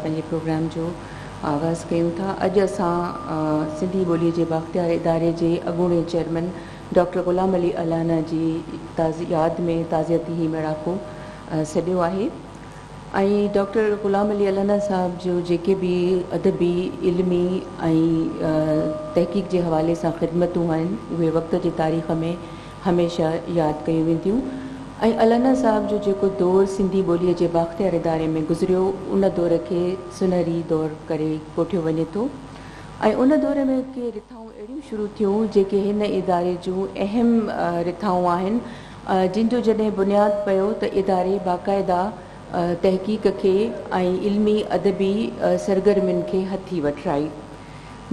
پنهنجي پروگرام جو آغاز ڪيون ٿا. اڄ اسان سنڌي ٻوليء جي بااختيار اداري جي اڳوڻي چيئرمن ڊاڪٽر غلام علي الانا جي ياد ۾ تعزيتي هي ميڙاڪو سڏيو آهي ۽ ڊاڪٽر غلام علي الانا صاحب جو جيڪي به ادبي، علمي ۽ تحقيق جي حوالي سان خدمتون آهن اهي وقت جي تاريخ ۾ هميشه ياد ڪيون وينديون ۽ الانا صاحب جو جيڪو دور سنڌي ٻوليء جي بااختيار اداري ۾ گذريو ان دور کي سنهري دور ڪري ڪوٺيو وڃي ٿو ۽ ان دور ۾ ڪي رٿائون اهڙيون شروع ٿيون جيڪي هن اداري جون اهم رٿائون آهن جن جو جڏهن بنياد پيو ته اداري باقاعده تحقيق کي ۽ علمي ادبي سرگرمين کي هٿي وٺرائي.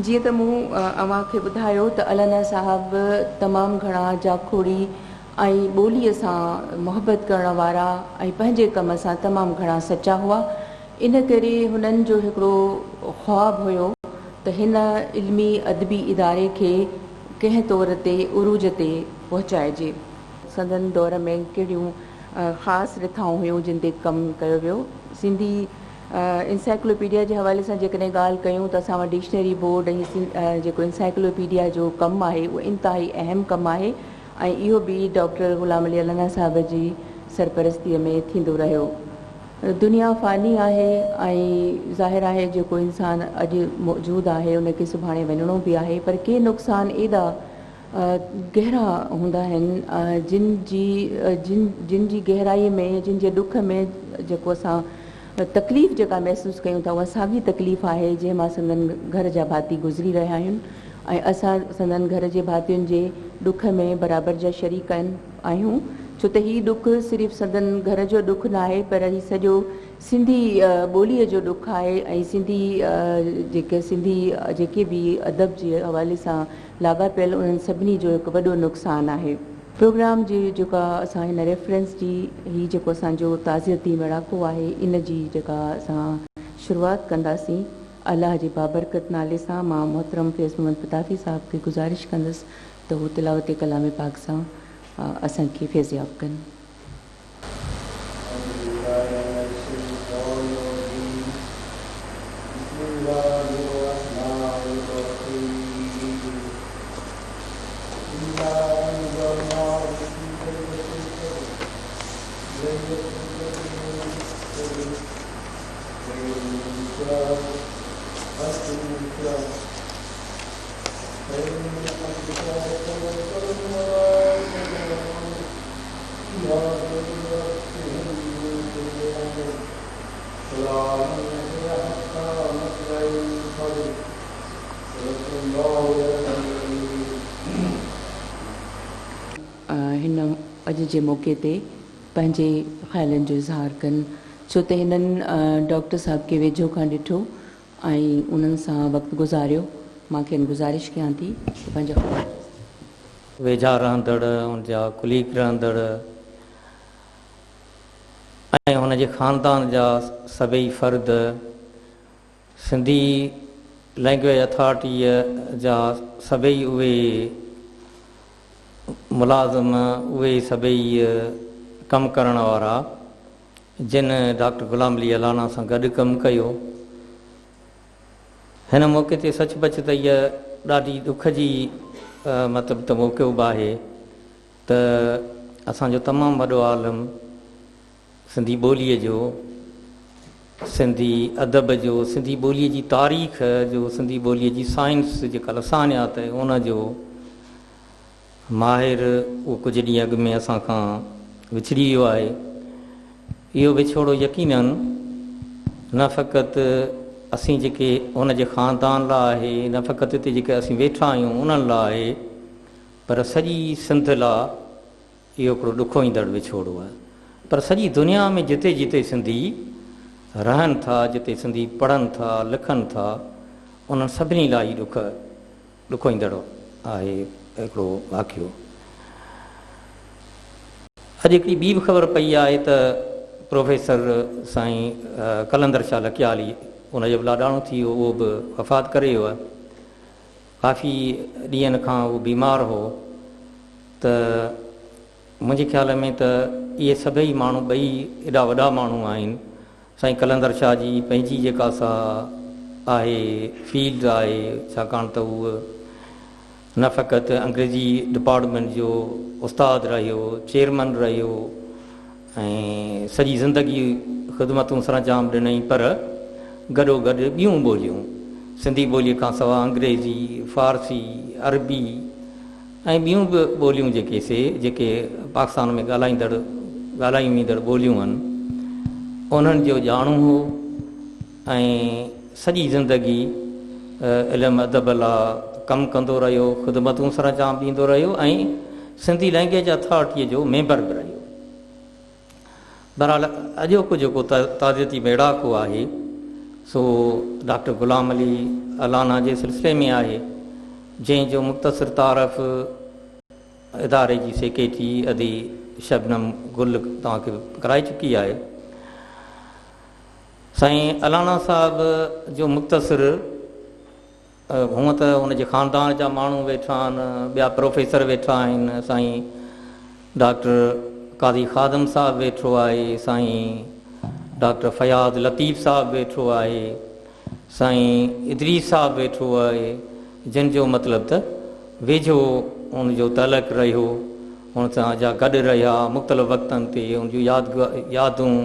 جيئن ته مون اوهان کي ٻڌايو ته الانا صاحب تمام گهڻا جاکوڙي ۽ ٻوليء سان محبت ڪرڻ وارا ۽ پنهنجي ڪم سان تمام گهڻا سچا هئا ان ڪري هنن جو هڪڙو خواب هيو ته هن علمي ادبي اداري کي ڪنهن طور تي عروج تي پهچائجي. سندن دور ۾ ڪهڙيون خاص رٿائون هيون جن تي ڪم ڪيو ويو. سنڌي انسائيڪلوپيڊيا جي حوالي سان جيڪڏهن ڳالهه ڪيون ته اسان وٽ ڊڪشنري بورڊ ۽ جيڪو انسائيڪلوپيڊيا جو ڪم آهي اهو انتهائي اهم ڪم آهي ۽ اهو به ڊاڪٽر غلام علي الانا صاحب جي سرپرستيء ۾ ٿيندو رهيو. دنيا فاني آهي ۽ ظاهر آهي جيڪو انسان اڄ موجود آهي ان کي سڀاڻي وڃڻو به آهي پر ڪي نقصان ايڏا گهرا هوندا آهن جن جي جن جن جي گهرائي ۾ جن جي ڏک ۾ جيڪو اسان تڪليف جيڪا محسوس ڪيون ٿا اها ساڳي تڪليف آهي جنهن مان سندن گهر جا ڀاتي گذري رهيا آهن ۽ اسان سندن گهر جي ڀاتين جي ڏک ۾ برابر جا شريڪ آهيون ڇو ته هي ڏک صرف سندن گهر جو ڏک ناهي پر هي سڄو سنڌي ٻوليء جو ڏک آهي ۽ سنڌي جيڪي سنڌي جيڪي به ادب جي حوالي سان لاڳاپيل انهن سڀني جو هڪ وڏو نقصان آهي. پروگرام جي جيڪا اسان هن ريفرنس جي هي جيڪو اسان جو تعزيتي ميڙاڪو آهي ان جي جيڪا اسان شروعات ڪنداسين الله جي بابرڪت نالي سان مان محترم فيض محمد پتافي صاحب کي گذارش ڪندس ته هو تلاوت ڪلام پاڪ سان اسان کي فيضياب ڪن. اعوذ بالله من الشيطان الرجيم بسم الله الرحمن الرحيم انا انزلناه في ليلة القدر ليلة القدر خير من شهر ألف من شهر خير من ألف شهر تنزل الملائكة والروح فيها بإذن ربهم من كل أمر سلام هي حتى مطلع الفجر صدق الله العظيم. هن اڄ جي موقعي تي پنهنجي خيالن جو اظهار ڪن ڇو ته هنن ڊاڪٽر صاحب کي ويجهو کان ڏٺو ۽ انهن سان وقت گذاريو. مان کين گذارش ڪيان ٿي ته پنهنجا خيال. ويجها رهندڙ، ان جا ڪليگ رهندڙ ۽ هن جي خاندان جا سڀئي فرد، سنڌي لئنگئيج اٿارٽيء جا سڀئي اهي ملازم، اهي سڀئي ڪم ڪرڻ وارا، جن ڊاڪٽر غلام علي الانا سان گڏ ڪم ڪيو. هن موقعي تي سچ پچ ته هيء ڏاڍي ڏک جي مطلب ته موقعو به آهي ته اسان جو تمام وڏو عالم سنڌي ٻوليء جو، سنڌي ادب جو، سنڌي ٻوليء جي تاريخ جو، سنڌي ٻوليء جي سائنس جيڪا لسانيات آهي ان جو ماهر اهو ڪجهه ڏينهن اڳ ۾ اسان کان وڇڙي ويو آهي. اهو وڇوڙو يقيناً نه فقط اسين جيڪي هن جي خاندان لاء آهي، نه فقط هتي جيڪي اسين ويٺا آهيون انهن لاء آهي، پر سڄي سنڌ لاء اهو هڪڙو ڏکوئيندڙ وڇوڙو آهي. پر سڄي دنيا ۾ جتي جتي سنڌي رهن ٿا، جتي سنڌي پڙهن ٿا، لکن ٿا، انهن سڀني لاء هي ڏک ڏکوئيندڙ آهي هڪڙو واقعو. اڄ هڪڙي ٻي به خبر پئي آهي ته پروفيسر سائين قلندر شاهه لڪيالي ان جو به لاڏاڻو ٿي ويو، اهو به وفات ڪري ويو آهي. ڪافي ڏينهن کان هو بيمار هو ته منهنجي خيال ۾ ته اهي سڀئي ماڻهو ٻئي ايڏا وڏا ماڻهو آهن. سائين قلندر شاهه جي پنهنجي جيڪا سا آهي فيلڊ آهي، ڇاڪاڻ ته هو نه فقط انگريزي ڊپارٽمينٽ جو استاد رهيو، چيئرمن رهيو ۽ سڄي زندگي خدمتون سرانجام ڏنائين پر گڏوگڏ ٻيون ٻوليون سنڌي ٻوليء کان سواء انگريزي، فارسي، عربي ۽ ٻيون به ٻوليون جيڪي سي جيڪي پاڪستان ۾ ڳالهائيندڙ ڳالهايون ويندڙ ٻوليون آهن انهن جو ڄاڻو هو ۽ سڄي زندگي علم ادب لا ڪم ڪندو رهيو، خدمتون سرانجام ڏيندو رهيو ۽ سنڌي لئنگئيج اٿارٽيء جو ميمبر به رهيو. بهرحال اڄوڪو جيڪو تعزيتي ميڙاڪو آهي سو ڊاڪٽر غلام علي الانا جي سلسلي ۾ آهي، جنهن جو مختصر تعارف اداري جي سيڪريٽري ادي شبنم گل توهان کي ڪرائي چڪي آهي. سائين الانا صاحب جو مختصر هونء ته ان جي خاندان جا ماڻهو ويٺا آهن، ٻيا پروفيسر ويٺا آهن، سائين ڊاڪٽر قاضي خادم صاحب ويٺو آهي، سائين ڊاڪٽر فياض لطيف صاحب ويٺو آهي، سائين ادريس صاحب ويٺو آهي، جن جو مطلب ته ويجهو ان جو تعلق رهيو، ان سان جا گڏ رهيا، مختلف وقتن تي ان جون يادون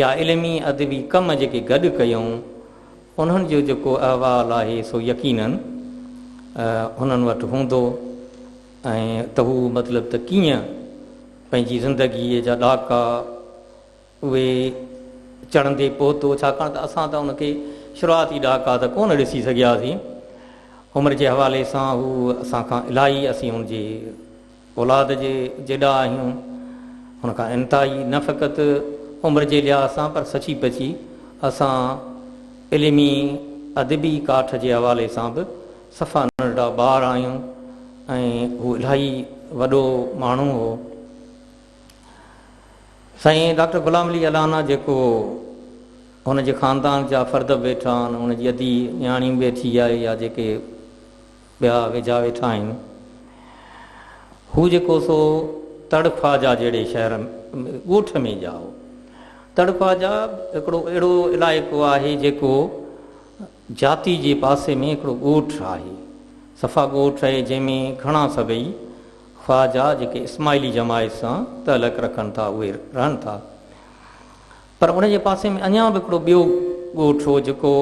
يا علمي ادبي ڪم جيڪي گڏ ڪيائون، انهن جو جيڪو احوال آهي سو يقيناً هنن وٽ هوندو ۽ ته هو مطلب ته ڪيئن پنهنجي زندگيء جا ڏاڪا اهي چڙهندي پهتو، ڇاڪاڻ ته اسان ته ان کي شروعاتي ڏاڪا ته ڪونه ڏسي سگهياسين. عمر جي حوالي سان هو اسان کان الاهي اسين هن جي اولاد جي جيڏا آهيون، هن کان انتهائي نه فقط عمر جي لحاظ سان پر سچي پچي اسان علمي ادبي ڪاٺ جي حوالي سان به صفا ننڍڙا ٻار آهيون ۽ هو الاهي وڏو ماڻهو هو. سائين ڊاڪٽر غلام علي الانا جيڪو هن جي خاندان جا فرد به ويٺا آهن، هن جي ادي نياڻي به ويٺي آهي يا جيڪي ٻيا ويجها ويٺا آهن. هو جيڪو سو تڙ خواجه جهڙي شهر ڳوٺ ۾ ڄائو. تڙ خواجه هڪڙو اهڙو علائقو آهي جيڪو جاتي جي پاسي ۾ هڪڙو ڳوٺ آهي. صفا ڳوٺ آهي جنهن ۾ گهڻا سڀئي خواجه جيڪي اسماعيلي جماعت سان تعلق رکن ٿا اهي رهن ٿا. پر ان جي پاسي ۾ اڃا به هڪڙو ٻيو ڳوٺ هو جيڪو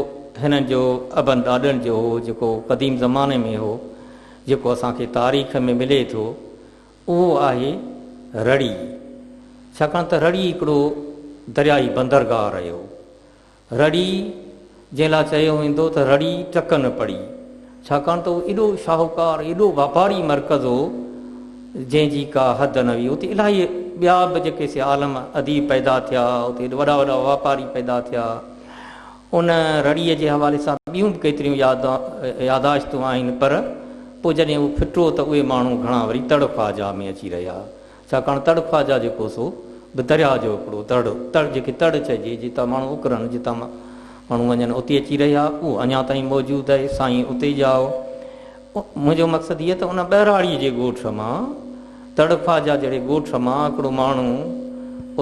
هنن جو ابن ڏاڏن جو هو جيڪو قديم زماني ۾ هو جيڪو اسان کي تاريخ ۾ ملي ٿو اهو آهي رڙي ڇاڪاڻ ته رڙي هڪڙو دريائي بندرگاهه رهيو. رڙي، جنهن لاء چيو ويندو ته رڙي ٽڪ نه پڙي، ڇاڪاڻ ته اهو ايڏو شاهوڪار، ايڏو واپاري مرڪز هو، جنهن جي ڪا حد نه هئي. اتي الاهي ٻيا به جيڪي سي عالم اديب پيدا ٿيا، اتي وڏا وڏا واپاري پيدا ٿيا. ان رڙيء جي حوالي سان ٻيون به ڪيتريون ياداشتون آهن، پر پوء جڏهن اهو ڦٽو ته اهي ماڻهو گهڻا وري تڙ خواجه ۾ اچي رهيا. ڇاڪاڻ تڙ خواجه جيڪو سو به درياء جو هڪڙو تڙ، تڙ جنهن کي تڙ چئجي، جتان ماڻهو اڪرن، جتان ماڻهو وڃن اتي اچي رهيا، اهو اڃا تائين موجود آهي، سائين اتي ڄائو. منهنجو مقصد هيء ته ان ٻهراڙيء جي ڳوٺ مان، تڙ خواجه جهڙي ڳوٺ مان هڪڙو ماڻهو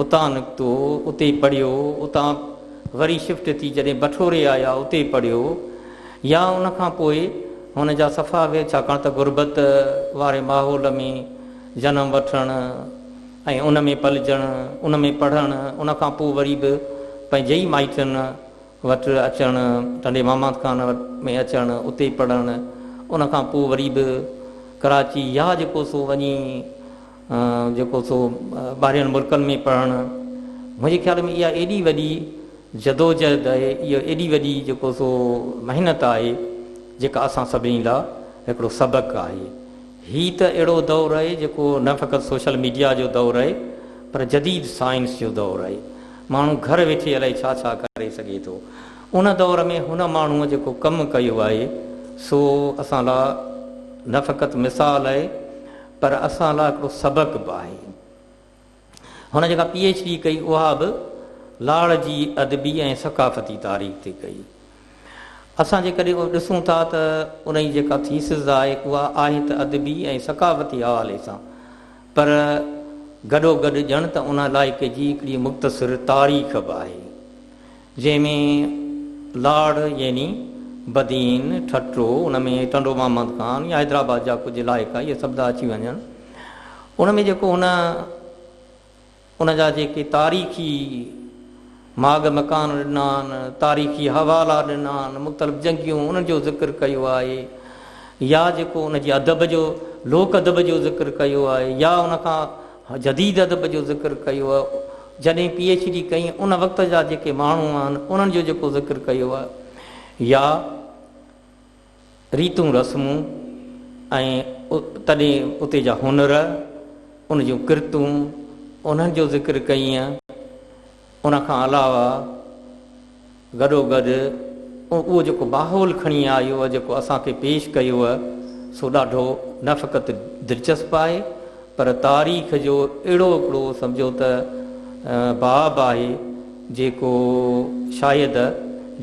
اتان نڪتو، اتي پڙهيو، اتان وري شفٽ ٿي جڏهن بٺوري آيا اتي پڙهيو يا ان کان پوء هن جا صفا ويهه ڇاڪاڻ ته غربت واري ماحول ۾ جنم وٺڻ ۽ ان ۾ پلجڻ، ان ۾ پڙهڻ، ان کان پوء وري به پنهنجي ئي مائٽن وٽ اچڻ، ٽنڊي محمد خان ۾ اچڻ، اتي پڙهڻ، ان کان پوء وري به ڪراچي يا جيڪو سو وڃي جيڪو سو ٻاهرين ملڪن ۾ پڙهڻ، منهنجي خيال ۾ اها ايڏي وڏي جدوجهد آهي، اها ايڏي وڏي جيڪو سو محنت آهي، جيڪا اسان سڀني لاء هڪڙو سبق آهي. هي ته اهڙو دور آهي جيڪو نه فقط سوشل ميڊيا جو دور آهي پر جديد سائنس جو دور آهي. ماڻهو گهر ويٺي الائي ڇا ڇا ڪري سگهي ٿو. ان دور ۾ هن ماڻهوء جيڪو ڪم ڪيو آهي سو اسان لاء نه فقط مثال آهي پر اسان لاء هڪڙو سبق به آهي. هن جيڪا پي ايڇ ڊي ڪئي اها به لاڙ جي ادبي ۽ ثقافتي تاريخ تي ڪئي. اسان جيڪڏهن اهو ڏسون ٿا ته ان جي جيڪا ٿيسز آهي اها آهي ته ادبي ۽ ثقافتي حوالي سان پر گڏوگڏ ڄڻ ته ان علائقي جي هڪڙي مختصر تاريخ به آهي. جنهن ۾ لاڙ يعني بدين، ٺٽو، ان ۾ ٽنڊو محمد خان يا حيدرآباد جا ڪجهه علائقا اهي سڀ ٿا اچي وڃن. ان ۾ جيڪو هن ان جا جيڪي تاريخي ماڳ مڪان ڏنا آهن، تاريخي حوالا ڏنا آهن، مختلف جنگيون انهن جو ذڪر ڪيو آهي يا جيڪو ان جي ادب جو لوڪ ادب جو ذڪر ڪيو آهي يا ان کان جديد ادب جو ذڪر ڪيو آهي، جڏهن پي ايڇ ڊي ڪئي ان وقت جا جيڪي ماڻهو آهن انهن جو جيڪو ذڪر ڪيو آهي يا ريتون رسمون ۽ تڏهن اتي جا هنر ان جون ڪرتون انهن جو ذڪر ڪئي. ان کان علاوه گڏوگڏ اهو جيڪو ماحول کڻي آيو آهي، جيڪو اسان کي پيش ڪيو آهي، سو ڏاڍو نه فقط دلچسپ آهي، پر تاريخ جو اهڙو هڪڙو سمجهو ته باب آهي، جيڪو شايد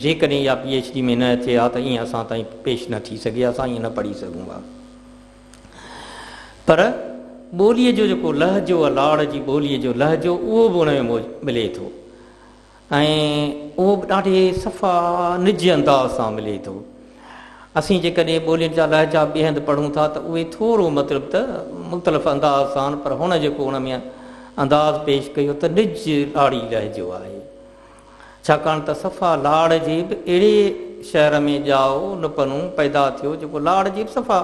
جيڪڏهن اها پي ايڇ ڊي ۾ نه اچي ها ته ائين اسان تائين پيش نه ٿي سگهي ها، اسان ائين نه پڙهي سگهون ها. پر ٻوليء جو جيڪو لهجو آهي، لاڙ جي ٻوليء جو لهجو، اهو به ان ۾ ملي ٿو ۽ اهو به ڏاڍي صفا نج انداز سان ملي ٿو. اسين جيڪڏهن ٻولين جا لهجا ٻئي هنڌ پڙهون ٿا ته اهي ٿورو مطلب ته مختلف انداز سان، پر هن جيڪو ان ۾ انداز پيش ڪيو ته نج لاڙي لهجو آهي. ڇاڪاڻ ته صفا لاڙ جي به اهڙي شهر ۾ ڄائو، نپنو، پيدا ٿيو جيڪو لاڙ جي به صفا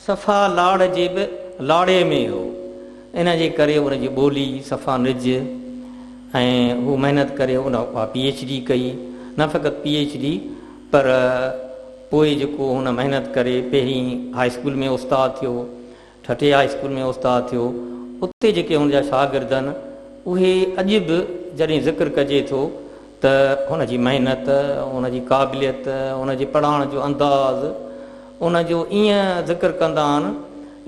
صفا لاڙ جي به لاڙي ۾ هو. ان جي ڪري ان جي ٻولي صفا نج ۽ هو محنت ڪري ان اها پي ايڇ ڊي ڪئي. نه فقط پي ايڇ ڊي پر پوء جيڪو هن محنت ڪري پهرين هاء اسڪول ۾ استاد ٿيو. ٺٽي هاء اسڪول ۾ استاد ٿيو. اتي جيڪي هن جا شاگرد آهن، اهي اڄ به جڏهن ذڪر ڪجي ٿو ته هن جي محنت، هن جي قابليت، هن جي پڙهائڻ جو انداز، ان جو ائين ذڪر ڪندا آهن،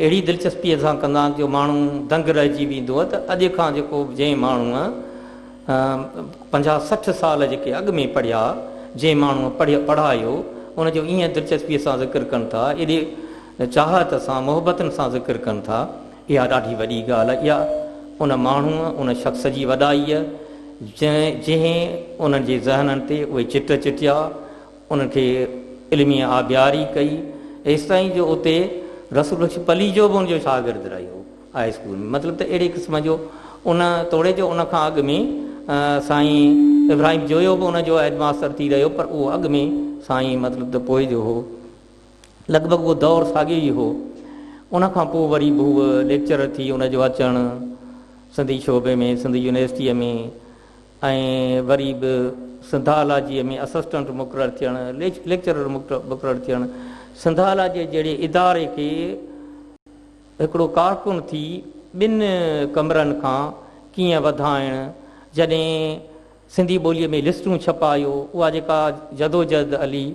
اهڙي دلچسپيء سان ڪندا آهن جو ماڻهو دنگ رهجي ويندو آهي ته اڄ کان جيڪو جنهن ماڻهوء 50 60 سال جيڪي اڳ ۾ پڙهيا، جنهن ماڻهوء پڙهايو، ان جو ائين دلچسپيء سان ذڪر ڪن ٿا، ايڏي چاهت سان، محبتن سان ذڪر ڪن ٿا، اها ڏاڍي وڏي ڳالهه آهي. اها ان ماڻهوء، ان شخص جي وڏائي آهي، جنهن انهن جي ذهنن تي اهي چٽ چٽيا، انهن کي علمي آبياري ڪئي، ايستائين جو اتي رسول بخش پليجو به ان جو شاگرد رهيو هاء اسڪول ۾. مطلب ته اهڙي قسم جو ان توڙي جو ان کان اڳ ۾ سائين ابراهيم جويو به ان جو هيڊ ماستر ٿي رهيو، پر اهو اڳ ۾ سائين مطلب ته پوء جو هو. لڳ ڀڳ اهو دور ساڳيو ئي هو. ان کان پوء وري به هوء ليڪچرر ٿي ان جو اچڻ سنڌي شعبي ۾ سنڌ يونيورسٽيء ۾ ۽ وري به سنڌالاجيء ۾ اسسٽنٽ مقرر ٿيڻ، ليڪچرر مقرر ٿيڻ، سنڌالاجيء جهڙي اداري کي هڪڙو ڪارڪن ٿي ٻن ڪمرن کان ڪيئن وڌائڻ، جڏهن سنڌي ٻوليء ۾ لسٽون ڇپايو، اها جيڪا جدوجهد هلي،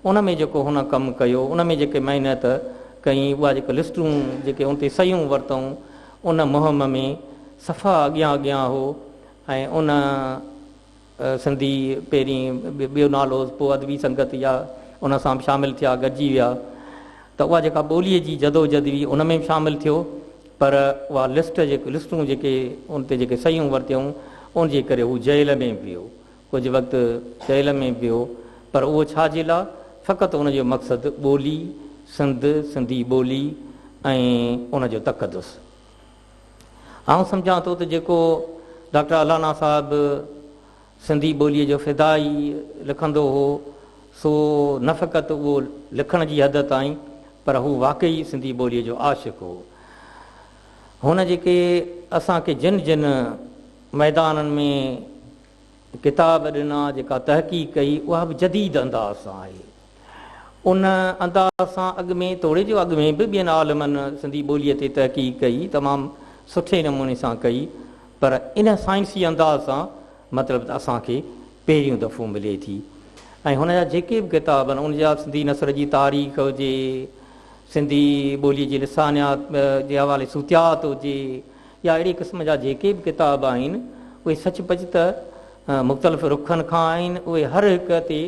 ان ۾ جيڪو هن ڪم ڪيو، ان ۾ جيڪي محنت ڪئي، اها جيڪا لسٽون جيڪي ان تي صحيحون ورتائون، ان مهم ۾ صفا اڳيان اڳيان هو ۽ ان سنڌي پهرين ٻيو نالو هوس، پوء ادبي سنگت يا ان سان به شامل ٿيا، گڏجي ويا ته اها جيڪا ٻوليء جي جدوجهد هئي، ان ۾ به شامل ٿيو. پر اها لسٽ جيڪي لسٽون جيڪي ان تي جيڪي صحيحون ورتيائون ان جي ڪري هو جيل ۾ به ويو. ڪجهه وقت جيل ۾ به ويو پر اهو ڇا جي لاء؟ فقط ان جو مقصد ٻولي، سنڌ، سنڌي ٻولي ۽ ان جو تقدس. آئون سمجهان ٿو ته جيڪو ڊاڪٽر الانا صاحب سنڌي ٻوليء جو فدائي لکندو هو، سو نه فقط اهو لکڻ جي حد تائين، پر هو واقعي سنڌي ٻوليء جو عاشق هو. هن جيڪي اسان کي جن جن ميدانن ۾ ڪتاب ڏنا، جيڪا تحقيق ڪئي، اها به جديد انداز سان آهي. ان انداز سان اڳ ۾ توڙي جو اڳ ۾ به ٻين عالمن سنڌي ٻوليء تي تحقيق ڪئي، تمام سٺي نموني سان ڪئي، پر ان سائنسي انداز سان مطلب ته اسان کي پهريون دفعو ملي ٿي ۽ هن جا جيڪي به ڪتاب آهن ان جا سنڌي نثر جي تاريخ هجي، سنڌي ٻوليء جي لسانيات جي حوالي صوتيات هجي يا اهڙي قسم جا جيڪي به ڪتاب آهن اهي سچ پچ ته مختلف رخن کان آهن، اهي هر هڪ تي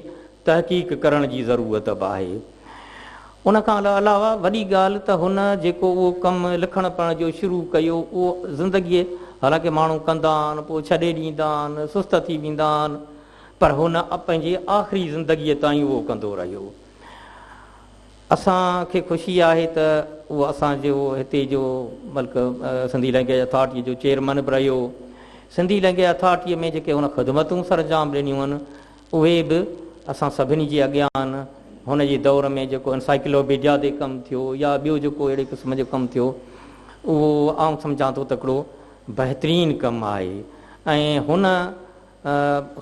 تحقيق ڪرڻ جي ضرورت به آهي. ان کان علاوه وڏي ڳالهه ته هن جيڪو اهو ڪم لکڻ پڙهڻ جو شروع ڪيو اهو زندگيء حالانڪه ماڻهو ڪندا آهن پوء ڇڏي ڏيندا آهن سست ٿي ويندا آهن پر هن پنهنجي آخري زندگيء تائين اهو ڪندو رهيو. اسان کي خوشي آهي ته اهو اسان جو هتي جو بلڪ سنڌي لئنگئيج اٿارٽيء جو چيئرمن به رهيو. سنڌي لئنگئيج اٿارٽيء ۾ جيڪي هن خدمتون سرانجام ڏنيون آهن، اهي به اسان سڀني جي اڳيان آهن. هن جي دور ۾ جيڪو انسائيڪلوپيڊيا تي ڪم ٿيو يا ٻيو جيڪو اهڙي قسم جو ڪم ٿيو، اهو آئون سمجهان ٿو ته هڪڙو بهترين ڪم آهي ۽ هن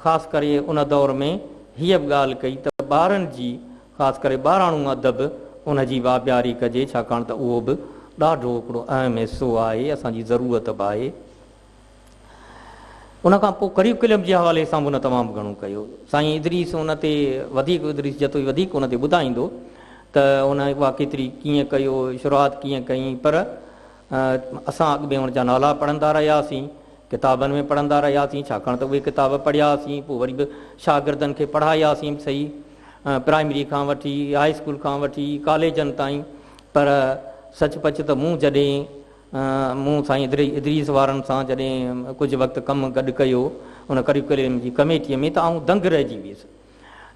خاص ڪري ان دور ۾ هيء به ڳالهه ڪئي ته ٻارن جي خاص ڪري ٻاراڻو ادب ان جي به آبياري ڪجي ڇاڪاڻ ته اهو به ڏاڍو هڪڙو اهم حصو آهي اسان جي ضرورت به آهي. ان کان پوء ڪريڪيولم جي حوالي سان به هن تمام گهڻو ڪيو. سائين ادريس ان تي وڌيڪ ادريس جتوئي وڌيڪ ان تي ٻڌائيندو ته هن اها ڪيتري ڪيئن ڪيو شروعات ڪيئن ڪئي پر اسان اڳ ۾ ان جا نالا پڙهندا رهياسين، ڪتابن ۾ پڙهندا رهياسين، ڇاڪاڻ ته اهي ڪتاب پڙهياسين، پوء وري به شاگردن کي پڙهاياسين به سهي، پرائمري کان وٺي، هاء اسڪول کان وٺي، ڪاليجن تائين، پر سچ پچ ته مون جڏهن مون سائين ادريس وارن سان جڏهن ڪجهه وقت ڪم گڏ ڪيو ان ڪريڪوليم جي ڪميٽيء ۾ ته آئون دنگ رهجي ويس.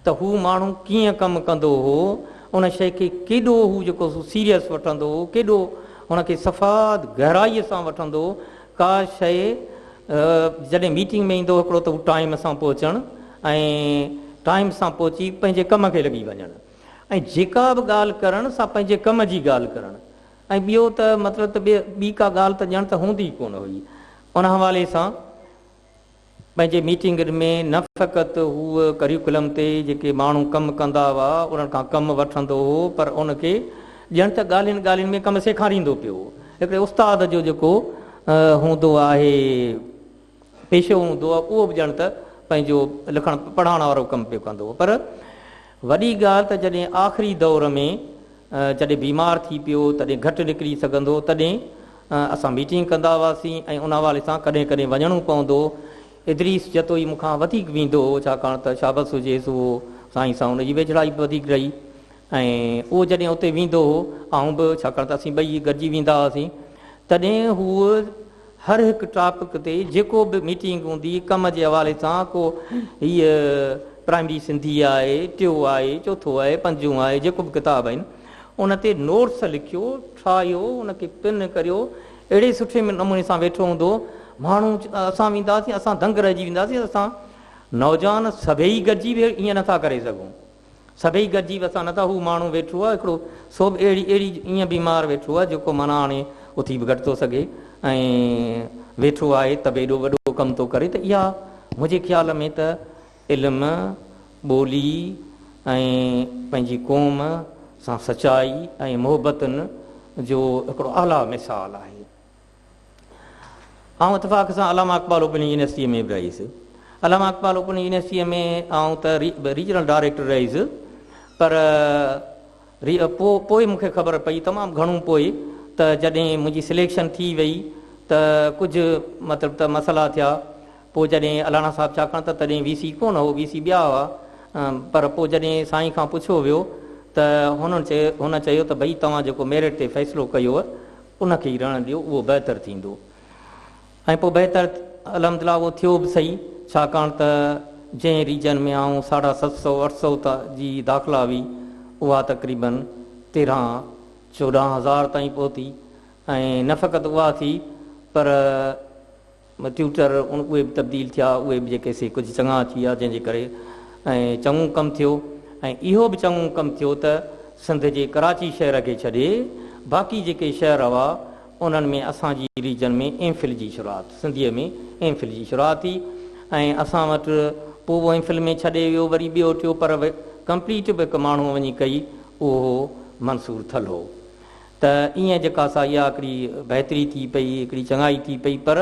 ته هو ماڻهو ڪيئن ڪم ڪندو هو، ان شيء کي ڪيڏو هو جيڪو سو سيريس وٺندو هو، ڪيڏو هن کي صفا گهرائيء سان وٺندو هو، ڪا شيء جڏهن ميٽنگ ۾ ايندو هو هڪڙو ته هو ٽائيم سان پهچڻ ۽ ٽائيم سان پهچي پنهنجي ڪم کي لڳي وڃڻ ۽ جيڪا به ڳالهه ڪرڻ سا پنهنجي ڪم جي ڳالهه ڪرڻ ۽ ٻيو ته مطلب ته ٻي ڪا ڳالهه ته ڄڻ ته هوندي ئي ڪونه هئي ان حوالي سان. پنهنجي ميٽنگن ۾ نه فقط هو ڪريڪولم تي جيڪي ماڻهو ڪم ڪندا هئا انهن کان ڪم وٺندو هو پر ان کي ڄڻ ته ڳالهين ڳالهين ۾ ڪم سيکاريندو پيو هو. هڪڙي استاد جو جيڪو هوندو آهي پيشو هوندو آهي اهو به ڄڻ ته پنهنجو لکڻ پڙهائڻ وارو ڪم پيو ڪندو هو پر وڏي ڳالهه ته جڏهن آخري دور ۾ جڏهن بيمار ٿي پيو تڏهن گهٽ نڪري سگهندو هو تڏهن اسان ميٽنگ ڪندا هئاسين ۽ ان حوالي سان ڪڏهن ڪڏهن وڃڻو پوندو هو. ادريس جتوئي مون کان وڌيڪ ويندو هو ڇاڪاڻ ته شابس هجيس اهو سائين سان ان جي ويجهڙائي به وڌيڪ رهي ۽ اهو جڏهن اتي ويندو هو آئون به ڇاڪاڻ ته اسين ٻئي گڏجي ويندا هئاسين تڏهن هو هر هڪ ٽاپڪ تي جيڪو به ميٽنگ هوندي ڪم جي حوالي سان ڪو هيء پرائمري سنڌي آهي، ٽيو آهي، چوٿو آهي، پنجون آهي جيڪو به ڪتاب آهن ان تي نوٽس لکيو، ٺاهيو، ان کي پن ڪريو اهڙي سٺي نموني سان ويٺو هوندو هو ماڻهو اسان وينداسين اسان دنگ رهجي وينداسين اسان نوجوان سڀيئي گڏجي به ائين نٿا ڪري سگهون. سڀئي گڏجي وسان نه ته هو ماڻهو ويٺو آهي هڪڙو سو به اهڙي اهڙي ائين بيمار ويٺو آهي جيڪو معنيٰ هاڻي اٿي به گهٽ ٿو سگهي ۽ ويٺو آهي ته به ايڏو وڏو ڪم ٿو ڪري ته اها منهنجي خيال ۾ ته علم، ٻولي ۽ پنهنجي قوم سان سچائي ۽ محبتن جو هڪڙو اعليٰ مثال آهي. آئون اتفاق سان علامه اقبال اوپن يونيورسٽيء ۾ به رهيس. علامه اقبال اوپن يونيورسٽيء ۾ آئون ته ريجنل ڊائريڪٽر رهيس پر پوء مون کي خبر پئي تمام گهڻو پوء ته جڏهن منهنجي سليڪشن ٿي وئي ته ڪجهه مطلب ته مسئلا ٿيا پوء جڏهن الانا صاحب ڇاڪاڻ ته تڏهن وي سي ڪونه هو وي سي ٻيا هئا پر پوء جڏهن سائين کان پڇيو ويو ته هن چيو ته ڀئي توهان جيڪو ميرٽ تي فيصلو ڪيو ان کي ئي رهڻ ڏيو اهو بهتر ٿيندو ۽ پوء بهتر الحمدلله اهو ٿيو به سهي ڇاڪاڻ ته جنهن ريجن ۾ آئون ساڍا ست سئو اٺ سئو جي داخلا هئي اها تقريبن تيرهن چوڏهن هزار تائين پهتي ۽ نه فقط اها ٿي پر ٽيوٽر اهي به تبديل ٿيا، اهي به جيڪي سي ڪجهه چڱا ٿي ويا، جنهن جي ڪري ۽ چڱو ڪم ٿيو ۽ اهو به چڱو ڪم ٿيو ته سنڌ جي ڪراچي شهر کي ڇڏي باقي جيڪي شهر هئا انهن ۾ اسان جي ريجن ۾ ايم فل جي شروعات سنڌيء ۾ ايم فل جي شروعات ٿي ۽ اسان وٽ پوء اهو ايم فل ۾ ڇڏي ويو وري ٻيو ٽيو پر ڪمپليٽ به هڪ ماڻهوء وڃي ڪئي اهو هو منصور ٿلهو. ته ائين جيڪا سا اها هڪڙي بهتري ٿي پئي، هڪڙي چڱائي ٿي پئي پر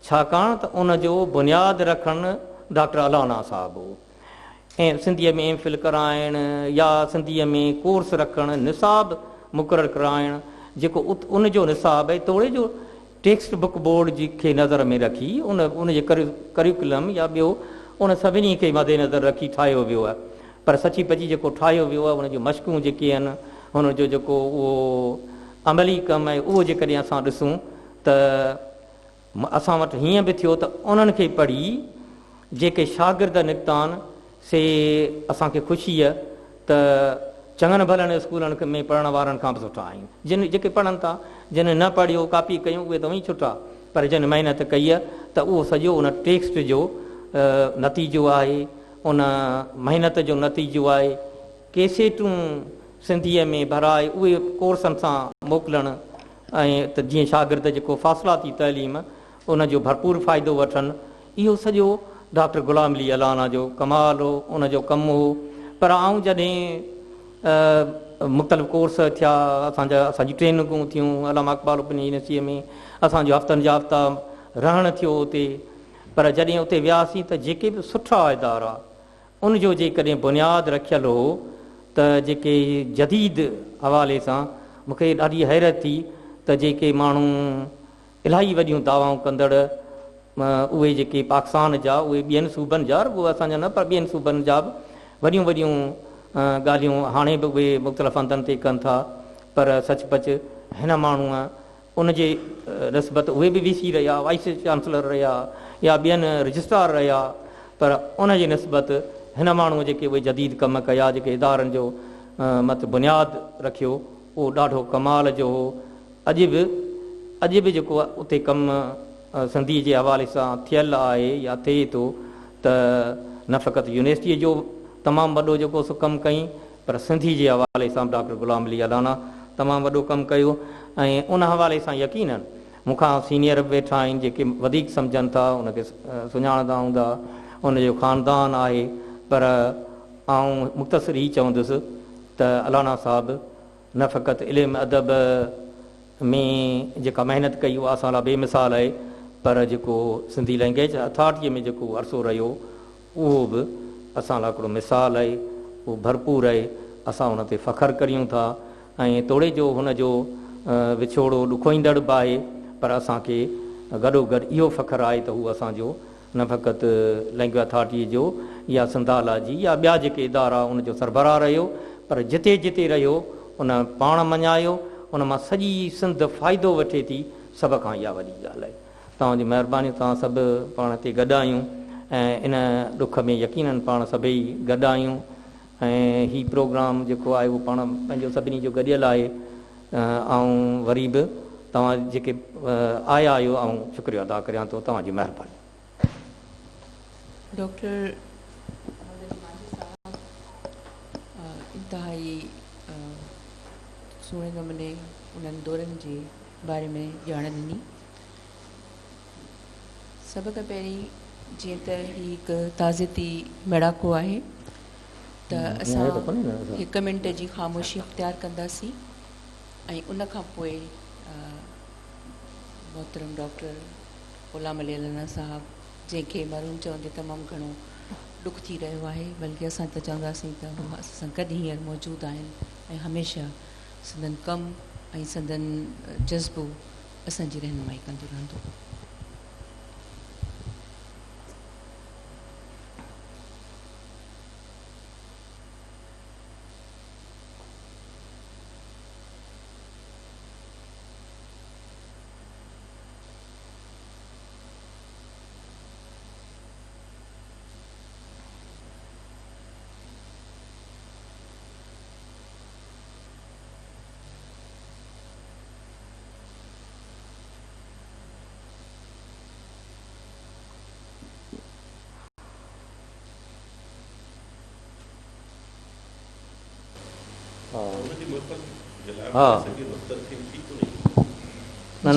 ڇاڪاڻ ته ان جو بنياد رکڻ ڊاڪٽر الانا صاحب هو ۽ سنڌيء ۾ ايم فل ڪرائڻ يا سنڌيء ۾ ڪورس رکڻ، نصاب مقرر ڪرائڻ جيڪو ان جو نصاب آهي توڙي جو ٽيڪسٽ بڪ بورڊ جي کي نظر ۾ رکي ان ان جي ڪريڪولم يا ٻيو ان سڀني کي مدنظر رکي ٺاهيو ويو آهي پر سچي پچي جيڪو ٺاهيو ويو آهي ان جون مشقون جيڪي آهن ان جو جيڪو اهو عملي ڪم آهي اهو جيڪڏهن اسان ڏسون ته اسان وٽ هيئن به ٿيو ته انهن کي پڙهي جيڪي شاگرد نڪتا آهن سي اسان کي خوشي آهي ته چڱن ڀلن اسڪولن ۾ پڙهڻ وارن کان به سٺا آهن. جن جيڪي پڙهن ٿا، جن نه پڙهيو، ڪاپي ڪيون، اهي ته اونئين ڇٽا، پر جن محنت ڪئي آهي ته اهو سڄو ان ٽيڪسٽ جو نتيجو آهي، ان محنت جو نتيجو آهي. ڪيسيٽون سنڌيء ۾ ڀرائي اهي ڪورسن سان موڪلڻ ۽ ته جيئن شاگرد جيڪو فاصلاتي تعليم ان جو ڀرپور فائدو وٺن، اهو سڄو ڊاڪٽر غلام علي الانا جو ڪمال هو، ان جو ڪم هو. پر آئون جڏهن مختلف ڪورس ٿيا، اسان جا اسان جون ٽريننگون ٿيون علامه اقبال اوپن يونيورسٽيء ۾ اسان جو هفتن جا هفتا رهڻ ٿيو اتي، پر جڏهن اتي وياسين ته جيڪي به سٺا ادارا ان جو جيڪڏهن بنياد رکيل هو ته جيڪي جديد حوالي سان مون کي ڏاڍي حيرت ٿي ته جيڪي ماڻهو الاهي وڏيون دعوائون ڪندڙ اهي جيڪي پاڪستان جا اهي ٻين صوبن جا رڳو اسان جا نه پر ٻين صوبن جا به وڏيون وڏيون ڳالهيون هاڻي به اهي مختلف هنڌن تي ڪن ٿا پر سچ پچ هن ماڻهوء ان جي نسبت اهي به وي سي رهيا، وائيس چانسلر رهيا يا ٻين رجسٽرار رهيا پر ان جي نسبت هن ماڻهوء جيڪي اهي جديد ڪم ڪيا جيڪي ادارن جو مت بنياد رکيو اهو ڏاڍو ڪمال جو هو. اڄ به اڄ به جيڪو اتي ڪم سنڌيء جي حوالي سان ٿيل آهي يا ٿئي ٿو ته نه فقط يونيورسٽيء جو تمام وڏو جيڪو سو ڪم ڪئين پر سنڌي جي حوالي سان به ڊاڪٽر غلام علي الانا تمام وڏو ڪم ڪيو ۽ ان حوالي سان يقينن مون کان سينيئر به ويٺا آهن جيڪي وڌيڪ سمجهن ٿا ان کي سڃاڻندا هوندا ان جو خاندان آهي پر آئون مختصر هي چوندس ته الانا صاحب نه فقط علم ادب ۾ جيڪا محنت ڪئي اها اسان لاء بي مثال آهي پر جيڪو سنڌي لئنگئيج اٿارٽيء ۾ جيڪو عرصو رهيو اهو به اسان لاء هڪڙو مثال آهي، اهو ڀرپور آهي، اسان ان تي فخر ڪريون ٿا ۽ توڙي جو هن جو وڇوڙو ڏکوئيندڙ به آهي پر اسان کي گڏوگڏ اهو فخر آهي ته هو اسان جو نه فقط لئنگئيج اٿارٽيء جو يا سنڌالاجي يا ٻيا جيڪي ادارا ان جو سربراهه رهيو پر جتي جتي رهيو ان پاڻ مڃايو، ان مان سڄي سنڌ فائدو وٺي ٿي، سڀ کان اها وڏي ڳالهه آهي. توهان جي مهرباني توهان سڀ پاڻ هتي گڏ آهيون ۽ ان ڏک ۾ يقينن پاڻ سڀئي گڏ آهيون ۽ هي پروگرام جيڪو آهي اهو پاڻ پنهنجو سڀني جو گڏيل آهي آئون وري به توهان جيڪي آيا آهيو آئون شڪريو ادا ڪريان ٿو توهان جي مهرباني. ڊاڪٽر محمد علي مانجهي صاحب انتهائي سهڻي نموني انهن دورن جي باري ۾ ڄاڻ ڏني. سڀ کان پهرين جيئن ته هي هڪ تعزيتي ميڙاڪو آهي ته اسان هڪ منٽ جي خاموشي اختيار ڪنداسين ۽ ان کان پوء محترم ڊاڪٽر غلام علي الانا صاحب جنهن کي مرحوم چوندي تمام گهڻو ڏک ٿي رهيو آهي بلڪه اسان ته چونداسين ته هو اسان سان گڏ هينئر موجود آهن ۽ هميشه سندن ڪم ۽ سندن جذبو اسان جي رهنمائي ڪندو رهندو.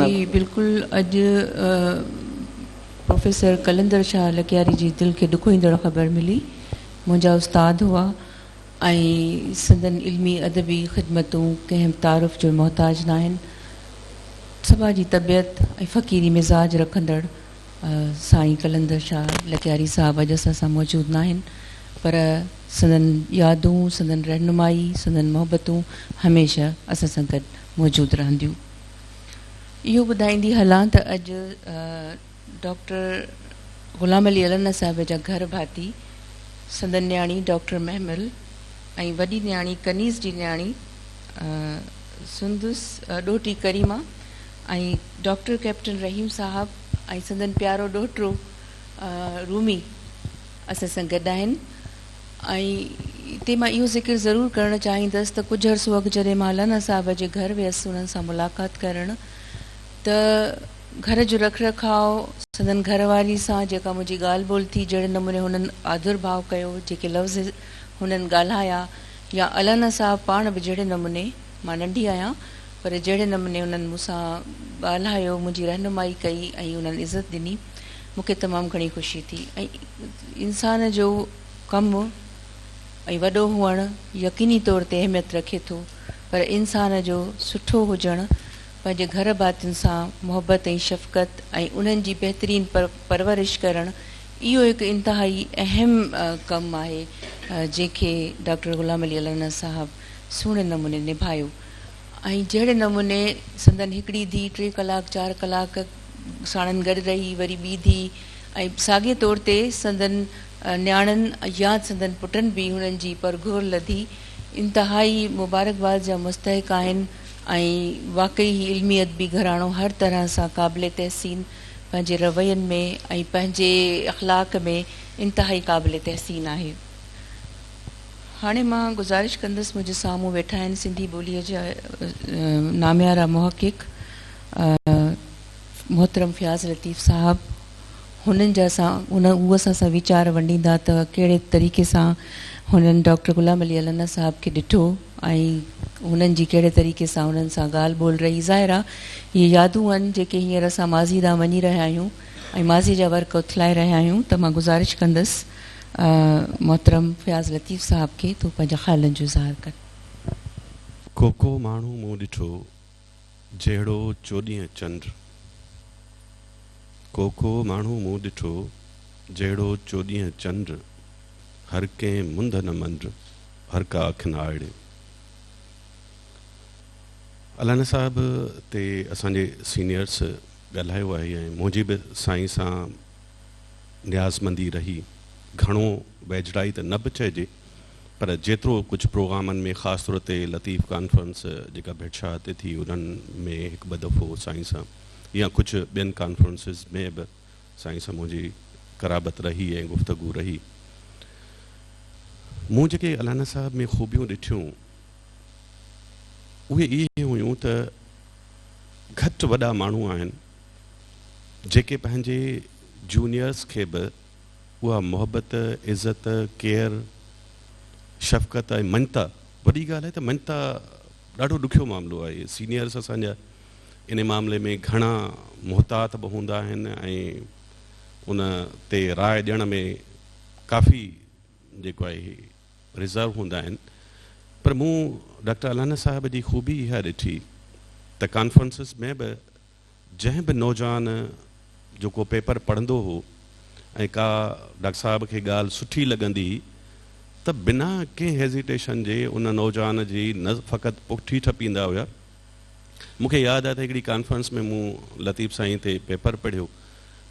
جي بلڪل اڄ پروفيسر قلندر شاهه لڪياري جي دل کي ڏکوئيندڙ خبر ملي منهنجا استاد هئا ۽ سندن علمي ادبي خدمتون ڪنهن به تعارف جو محتاج ناهن. سٻاجهي طبيعت ۽ فقيري مزاج رکندڙ سائين قلندر شاهه لڪياري صاحب اڄ اسان سان موجود ناهن پر سندن يادون، سندن رهنمائي، سندن محبتون هميشه اسان سان گڏ موجود رهنديون. اهو ٻڌائيندي هلان ته اڄ ڊاڪٽر غلام علي الانا صاحب جا گهر ڀاتي، سندن نياڻي ڊاڪٽر مهمل ۽ وڏي نياڻي ڪنيز جي نياڻي سندس ڏوهٽي ڪريما ۽ ڊاڪٽر ڪئپٽن رحيم صاحب ۽ سندن پيارو ڏوهٽو رومي. اسان سان گڏ آهن ۽ هتي مان اهو ذڪر ضرور ڪرڻ چاهيندس ته ڪجهه عرصو اڳ جڏهن مان الانا صاحب جي گهر ويس انهن سان ملاقات ڪرڻ ته گهر جو رک رکاء سندن گهر واري سان جيڪا منهنجي ڳالهه ٻولهه ٿي جهڙي نموني هنن آڌر ڀاء ڪيو جيڪي لفظ هنن ڳالهايا يا الانا صاحب پاڻ به جهڙي نموني مان ننڍي آهيان پر جهڙي نموني انهن مون سان ڳالهايو، منهنجي رهنمائي ڪئي ۽ انهن عزت ڏني، مون کي تمام گهڻي خوشي ٿي ۽ انسان جو ڪم ۽ وڏو هئڻ يقيني طور تي اهميت رکي ٿو پر انسان جو سٺو هجڻ، پنهنجي گهر ڀاتين سان محبت ۽ شفقت ۽ انهن جي بهترين پرورش ڪرڻ اهو هڪ انتهائي اهم ڪم آهي جنهن کي ڊاڪٽر غلام علي الانا صاحب سهڻي نموني نڀايو ۽ جهڙي نموني سندن هڪڙي ڌيء ٽي ڪلاڪ چار ڪلاڪ ساڻن گڏ رهي وري ٻي ڌيء ۽ ساڳئي طور تي سندن نياڻين يا سندن پٽن به هنن جي پرگهور لڌي انتهائي مبارڪباد جا مستحق آهن ۽ واقعي هي علمي ادبي گهراڻو هر طرح سان قابل تحسين پنهنجي روين ۾ ۽ پنهنجي اخلاق ۾ انتهائي قابل تحسين آهي. هاڻي مان گذارش ڪندس منهنجي سامهون ويٺا آهن سنڌي ٻوليء جا ناميارا محقق محترم فياض لطيف صاحب هنن جا سان هن هو اسان سان ويچار ونڊيندا ته ڪهڙي طريقي سان هنن ڊاڪٽر غلام علي الانا صاحب کي ڏٺو ۽ هنن جي ڪهڙي طريقي سان هنن سان ڳالهه ٻولهه رهي ظاهر آهي اهي يادون آهن جيڪي هينئر اسان ماضي ڏانهن وڃي رهيا آهيون ۽ ماضي جا ورق اٿلائي رهيا آهيون ته مان گذارش ڪندس محترم فياض لطيف صاحب کي ته هو پنهنجي خيالن جو اظهار ڪن. ڪو ڪو ماڻهو مون ڏٺو، جهڙو چوڏهينء چنڊ. ڪو ڪو ماڻهو مون ڏٺو، جهڙو چوڏهينء چنڊ. هر ڪنهن منڌ نه منڊ، هر ڪا اک نه آئڙي. الانا صاحب تي اسان جي سينيئرس ڳالهايو آهي ۽ منهنجي به سائين سان نيازمندي رهي. گهڻو ويجهڙائي ته نه به چئجي پر جيترو ڪجهه پروگرامن ۾ خاص طور تي لطيف ڪانفرنس جيڪا ڀٽ شاهه تي ٿي انهن ۾ هڪ ٻه دفعو سائين سان يا ڪجهه ٻين ڪانفرنسز ۾ به سائين سان منهنجي قرابت رهي ۽ گفتگو رهي. مون جيڪي الانا صاحب ۾ خوبيون ڏٺيون اهي اهي هيون ته گهٽ وڏا ماڻهو آهن جيڪي پنهنجي جونيئرس کي به اها محبت، عزت، ڪيئر، شفقت ۽ مڃتا، وڏي ڳالهه آهي ته مڃتا ڏاڍو ڏکيو معاملو آهي، سينيئرس اسان جا ان معاملي ۾ گهڻا محتاط به هوندا آهن ۽ ان تي راء ڏيڻ ۾ ڪافي جيڪو آهي رزرو هوندا آهن پر مون ڊاڪٽر الانا صاحب جي خوبي اها ڏٺي ته ڪانفرنسز ۾ به جنهن به نوجوان جو ڪو پيپر پڙهندو هو ۽ ڪا ڊاڪٽر صاحب کي ڳالهه سٺي لڳندي هئي ته بنا ڪنهن هيزيٽيشن جي ان نوجوان جي نه فقط پٺي ٺپيندا هيا. مون کي ياد آهي ته هڪڙي ڪانفرنس ۾ مون لطيف سائين تي پيپر پڙهيو.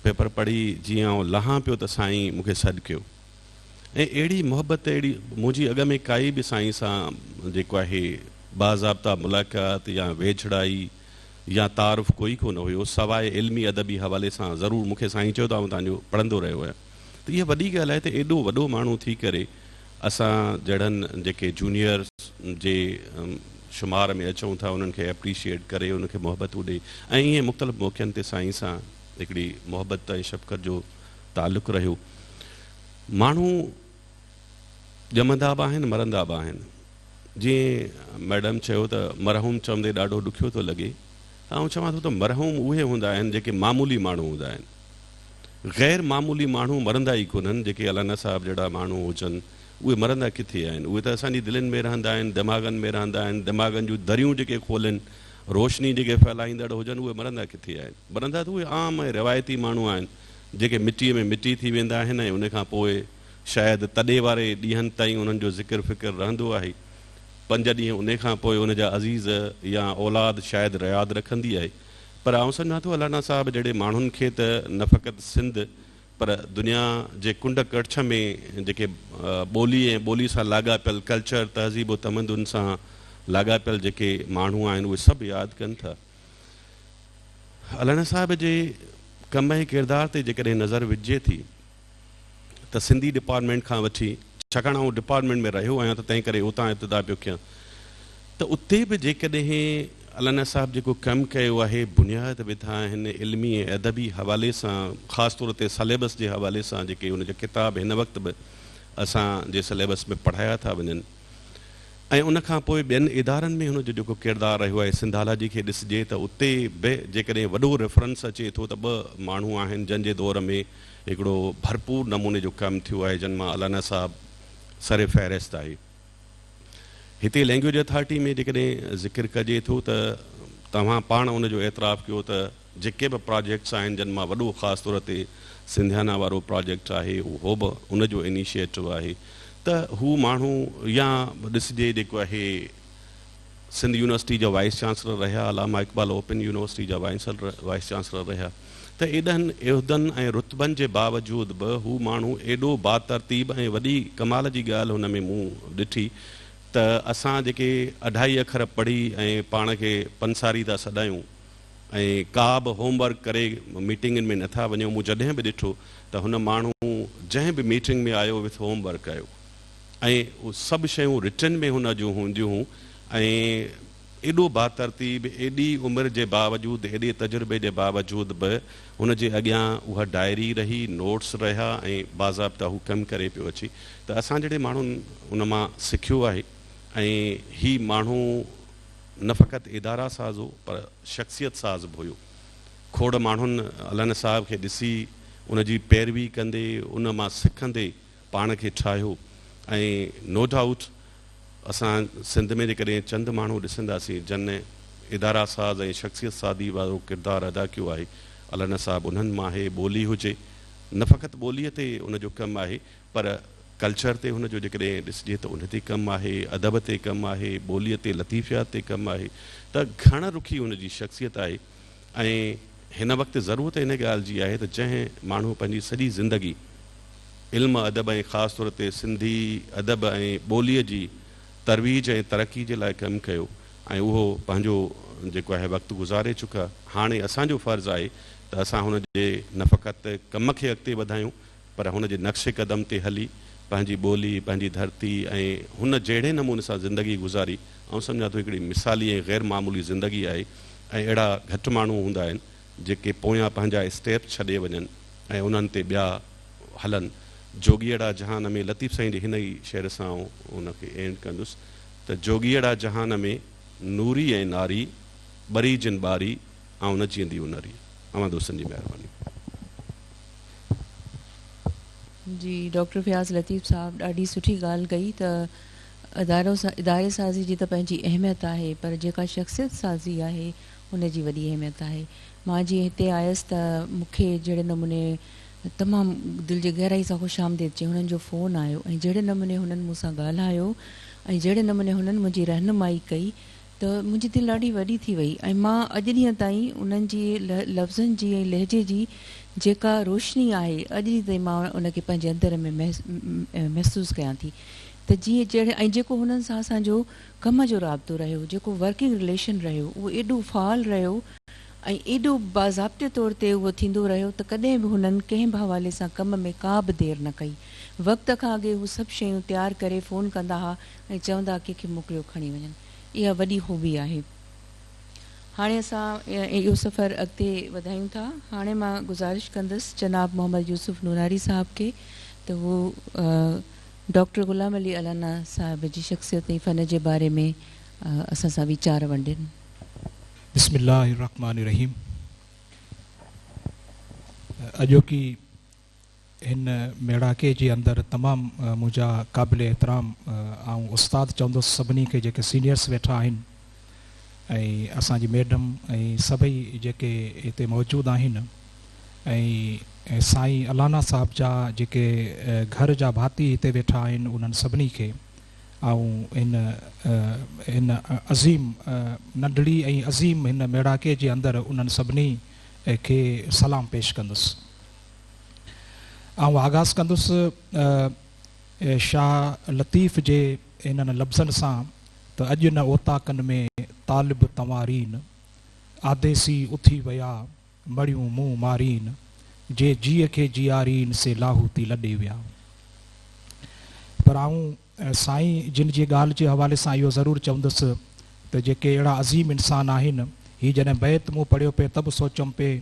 پيپر پڙهي جيئن آئون لهان پيو ته سائين مون کي سڏ ڪيو ۽ اهڙي محبت اهڙي منهنجي اڳ ۾ ڪائي به سائين سان جيڪو آهي باضابطا ملاقات يا ويجهڙائي يا تعارف ڪوئي ڪونه هيو، سواء علمي ادبي حوالي سان ضرور مون کي سائين چيو ته آئون توهان جو پڙهندو رهيو آهيان ته اها وڏي ڳالهه آهي ته ايڏو وڏو ماڻهو ٿي ڪري اسان جهڙن جيڪي جونيئرس جي شمار ۾ اچون ٿا انهن کي ايپريشيئيٽ ڪري انهن کي محبتون ڏئي ۽ ائين مختلف موقعن تي سائين سان هڪڙي محبت ۽ شفقت جو تعلق رهيو. ماڻهو ڄمندا به آهن مرندا به آهن. جيئن مئڊم چيو ته مرحوم چوندي ڏاڍو ڏکيو ٿو لڳي ته آئون چوان ٿو ته مرحوم اهي هوندا آهن جيڪي معمولي ماڻهو هوندا آهن. غير معمولي ماڻهو مرندا ئي ڪونهن، جيڪي الانا صاحب جهڙا ماڻهو هجن اهي مرندا ڪٿي آهن؟ اهي ته اسان جي دلين ۾ رهندا آهن، دماغن ۾ رهندا آهن، دماغن جون دريون جيڪي کولين، روشني جيڪي ڦهلائيندڙ هجن اهي مرندا ڪٿي آهن؟ مرندا ته اهي عام ۽ روايتي ماڻهو آهن جيڪي مٽيء ۾ مٽي ٿي ويندا آهن ۽ ان کان پوء شايد تڏي واري ڏينهن تائين انهن جو ذڪر فڪر رهندو آهي. پنج ڏينهن انهي کان پوء ان جا عزيز يا اولاد شايد رياد رکندي آهي. پر آئون سمجهان ٿو الانا صاحب جهڙي ماڻهن کي ته نه فقط سنڌ پر دنيا جي ڪنڊ ڪڙڇ ۾ جيڪي ٻولي ۽ ٻولي سان لاڳاپيل ڪلچر، تهذيب و تمدن سان لاڳاپيل جيڪي ماڻهو آهن اهي سڀ ياد ڪن ٿا. الانا صاحب جي ڪم ۽ ڪردار تي جيڪڏهن نظر وجهجي ٿي. ته سنڌي ڊپارٽمينٽ کان وٺي، ڇاڪاڻ آئون ڊپارٽمينٽ ۾ رهيو آهيان ته تنهن ڪري اتان ابتدا پيو ڪيان ته اتي به جيڪڏهن الانا صاحب جيڪو ڪم ڪيو آهي، بنياد وڌا آهن علمي ۽ ادبي حوالي سان، خاص طور تي سليبس جي حوالي سان جيڪي ان جا ڪتاب هن وقت به اسان جي سليبس ۾ پڙهايا ٿا وڃن ۽ ان کان پوء ٻين ادارن ۾ هن جو جيڪو ڪردار رهيو آهي، سنڌالاجي کي ڏسجي ته اتي به جيڪڏهن وڏو ريفرنس اچي ٿو ته ٻه ماڻهو آهن جن جي دور ۾ هڪڙو ڀرپور نموني جو ڪم ٿيو آهي جن مان الانا صاحب سر فهرست آهي. هتي لينگويج اٿارٽي ۾ جيڪڏهن ذڪر ڪجي ٿو ته توهان پاڻ ان جو اعتراف ڪيو ته جيڪي به پراجيڪٽس آهن جن مان وڏو خاص طور تي سنڌيانا وارو پراجيڪٽ آهي اهو به ان جو انيشيٽو آهي ته هو ماڻهو يا ڏسجي جيڪو آهي سنڌ يونيورسٽي جا وائيس چانسلر رهيا، علامه اقبال اوپن يونيورسٽي جا وائيس چانسلر رهيا ته ايڏن عهدن ۽ رتبن جي باوجود به هو ماڻهو ايڏو باترتيب ۽ وڏي ڪمال جي ڳالهه هن ۾ مون ڏٺي ته اسان جيڪي اڍائي اکر پڙهي ۽ پاڻ کي پنساري ٿا سڏايون ۽ ڪا به هوم ورڪ ڪري ميٽنگن ۾ نٿا وڃون مون جڏهن به ڏٺو ته هن ماڻهو جنهن به ميٽنگ ۾ آيو وٿ هوم ورڪ آيو. ۽ سڀ شيون رٽن ۾ هن جون هونديون هون ۽ ايڏو باترتيب ايڏي عمر جي باوجود ايڏي تجربي جي باوجود به هن جي اڳيان اها ڊائري رهي نوٽس رهيا ۽ باضابطه هو ڪم ڪري پيو اچي ته اسان جهڙي ماڻهن ان مان سکيو آهي ۽ هي ماڻهو نه فقط اداره ساز هو پر شخصيت ساز به هيو کوڙ ماڻهن الانا صاحب کي ڏسي ان جي پيروي ڪندي ان مان سکندي پاڻ کي ٺاهيو ۽ نو ڊائوٽ اسان سنڌ ۾ جيڪڏهن چند ماڻهو ڏسنداسين جن ادارا ساز ۽ شخصيت سازي وارو ڪردار ادا ڪيو آهي الانا صاحب انهن مان آهي ٻولي هجي نه فقط ٻولي تي ان جو ڪم آهي پر ڪلچر تي هن جو جيڪڏهن ڏسجي ته ان تي ڪم آهي ادب تي ڪم آهي ٻولي تي لطيفيات تي ڪم آهي ته گهڻ رخي هن جي شخصيت آهي ۽ هن وقت ضرورت ان ڳالهه جي آهي ته جنهن ماڻهو پنهنجي سڄي زندگي علم ادب ۽ خاص طور تي سنڌي ادب ۽ ٻوليء جي ترويج ۽ ترقي جي لاء ڪم ڪيو ۽ اهو پنهنجو جيڪو آهي وقت گذاري چڪا هاڻي اسان جو فرض آهي ته اسان هن جي نه فقط ڪم کي اڳتي وڌايون پر هن جي نقش قدم تي هلي پنهنجي ٻولي، پنهنجي ڌرتي ۽ هن جهڙي نموني سان زندگي گذاري، آئون سمجهان ٿو هڪڙي مثالي ۽ غير معمولي زندگي آهي ۽ اهڙا گهٽ ماڻهو هوندا آهن جيڪي پويان پنهنجا اسٽيپس ڇڏي وڃن ۽ انهن تي ٻيا هلن. جوڳيئڙا جهان ۾ لطيف سائين جي هن ئي شعر سان آئون ان کي اينڊ ڪندس ته جوڳيئڙا جهان ۾ نوري ۽ ناري، ٻري جن ٻاري، آئون نه جيئندي ان ري. اوهان دوستن جي مهرباني. جي ڊاڪٽر فياض لطيف صاحب ڏاڍي سٺي ڳالهه ڪئي ته ادارو اداري سازي جي ته پنهنجي اهميت آهي پر جيڪا شخصيت سازي آهي ان جي وڏي اهميت آهي مان جيئن هتي آيس ته مون کي جهڙي نموني تمام دل جي گهرائي سان خوش آمديد چئي هنن جو فون آيو ۽ جهڙي نموني هنن مون سان ڳالهايو ۽ جهڙي نموني هنن منهنجي رهنمائي ڪئي ته منهنجي دل ڏاڍي وڏي ٿي وئي ۽ مان اڄ ڏينهن تائين انهن جي لفظن جي ۽ لهجي جي جيڪا روشني آهي اڄ ڏينهن تائين مان ان کي پنهنجي اندر ۾ محسوس ڪيان ٿي ته جيئن جهڙي ۽ جيڪو هنن سان اسان جو ڪم جو رابطو رهيو جيڪو ورڪنگ رليشن رهيو اهو ايڏو فعال رهيو ۽ ايڏو باضابطي طور تي اهو ٿيندو رهيو ته ڪڏهن به هنن ڪنهن به حوالي سان ڪم ۾ ڪا به دير نه ڪئي وقت کان اڳي هو سڀ شيون تيار ڪري فون ڪندا ها ۽ چوندا ڪنهن کي موڪليو کڻي وڃن اها وڏي خوبي آهي. هاڻي اسان اهو سفر اڳتي وڌايون ٿا. هاڻي مان گذارش ڪندس جناب محمد يوسف نوناري صاحب کي ته هو ڊاڪٽر غلام علي الانا صاحب جي شخصيت ۽ فن جي باري ۾ اسان سان ويچار ونڊين. بسم الله الرحمٰن الرحيم اڄوڪي هن ميڙاڪي جي اندر تمام منهنجا قابل احترام آئون استاد چوندس سڀني کي جيڪي سينيئرس ويٺا آهن ۽ اسان جي ميڊم ۽ سڀئي جيڪي هتي موجود آهن ۽ سائين الانا صاحب جا جيڪي گهر جا ڀاتي هتي ويٺا آهن انهن سڀني کي آئون هن هن عظيم ننڍڙي ۽ عظيم هن ميڙاڪي جي اندر انهن سڀني کي سلام پيش ڪندس. آئون آغاز ڪندس شاهه لطيف جي انهن لفظن سان ته اڄ نه اوطاقن ۾ طالب تنوارين، آديسي اٿي ويا مڙيون مون مارين، جي جيء کي جيارين سي لاهوتي لڏي ويا. پر آئون سائين جن جي ڳالهه جي حوالي سان اهو ضرور چوندس ته جيڪي اهڙا عظيم انسان آهن، هي جڏهن بيت مون پڙهيو پئي ته به سوچيم پئي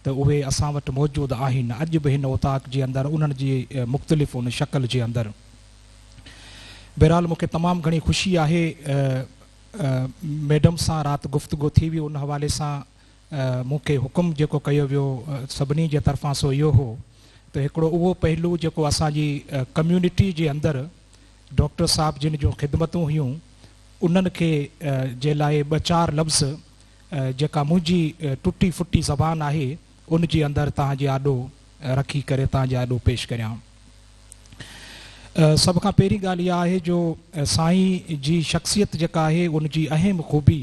ته اهي اسان وٽ موجود آهن اڄ به هن اوطاق جي اندر انهن جي مختلف ان شڪل جي اندر. بهرحال مون کي تمام گهڻي خوشي آهي ميڊم سان رات گفتگو ٿي وئي ان حوالي سان مون کي حڪم جيڪو ڪيو ويو سڀني جي طرفان سو اهو هو ته هڪڙو اهو پهلو جيڪو اسان جي ڪميونٽي جي اندر ڊاڪٽر صاحب جن جون خدمتون هيون انهن کي جي لاء ٻه چار لفظ جيڪا منهنجي ٽٽي ڦٽي زبان آهي ان جي اندر توهان جي آڏو رکي ڪري توهان جي آڏو پيش ڪريان. سڀ کان پهرين ڳالهه اها آهي جو سائين جي شخصيت جيڪا آهي ان جي اهم خوبي